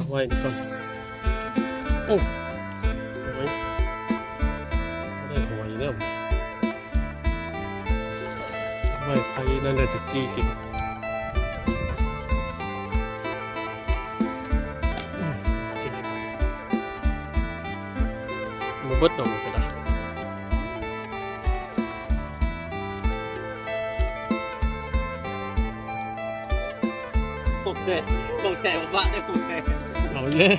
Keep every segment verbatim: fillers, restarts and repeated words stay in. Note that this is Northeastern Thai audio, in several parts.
ไว้นี่ก่อน โอ้ หอย ได้หอยแล้ว ไว้ไผนั่นแหละจะจี้กิน อืม จี้ บ่เบิดดอกก็ได้ ปลูกแต่ ปลูกแต่บ้านได้ปลูกแต่ เอาเลย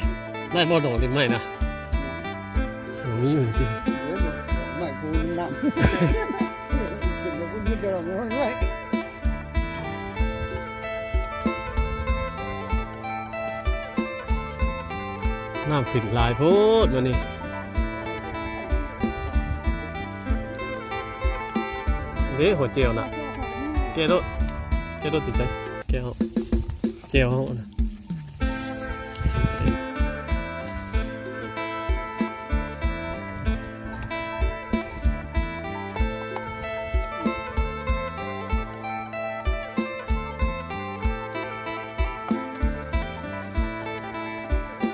ได้บ่ดอกเด็ดใหม่นะ มีอยู่จริง เออ ไม่กูน้ำ กินแล้วกูนิดเดียวมึงไว้ น้ำขึ้นหลายโพดมื้อนี้ เด้ หัวเจียวน่ะ แก้โลด แก้โลด ติดใจ แก้ว แก้วเฮาน่ะ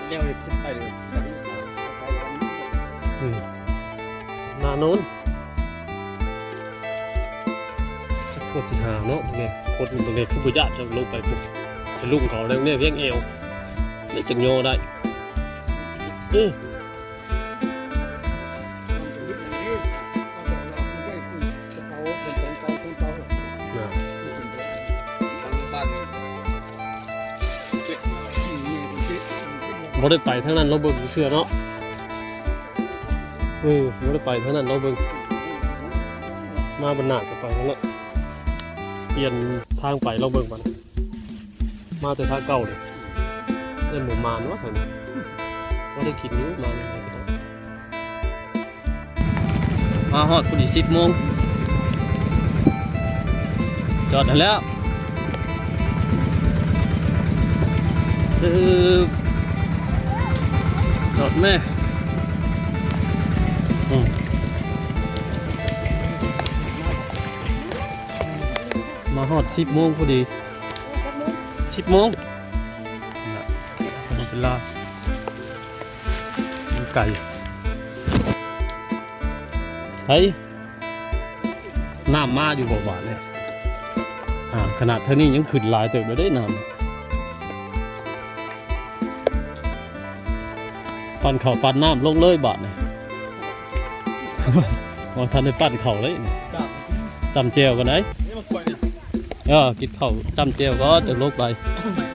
เรียกว่าไปเลย อืม หน้าโน้น โคตรสิหาเนาะเนี่ย คนตรงนี้คือบ่ย่านจะลงไปปุ๊บ สะลุงเขาแล้วเนี่ย เวียงแอว เนี่ยจังย่อได้ เออ นะ บ่ได้ไปทางนั้น ลองเบิ่งเทื่อเนาะ เออ บ่ได้ไปทางนั้น ลองเบิ่ง มาบรรณาก็ไปทางนั้น เปลี่ยนทางไป ลองเบิ่งบัด มาแต่ทางเก่าเลย เล่นหมูมานวะ บ่ได้กินอยู่ มานี่ มาฮอดพอดีสิบโมง จอดแล้ว เออ จอดแม่ อืม มาฮอดสิบโมงพอดี สิบโมง น่ะ มันเป็นลา มันไกล เฮ้ย น้ำมาอยู่บ่บาดเนี่ย อ่า ขนาดเท่านี้ยังขึ้นหลายเติบเลยเด้น้ำ ปั่นข้าวปั่นน้ำลงเลยบาดเนี่ย ว่าทันได้ปั่นข้าวเลยเนี่ย จ้ำแจ่วกันไหน นี่มันกล้วยเนี่ย เออ กินข้าวจ้ำแจ่วก็จะลงไป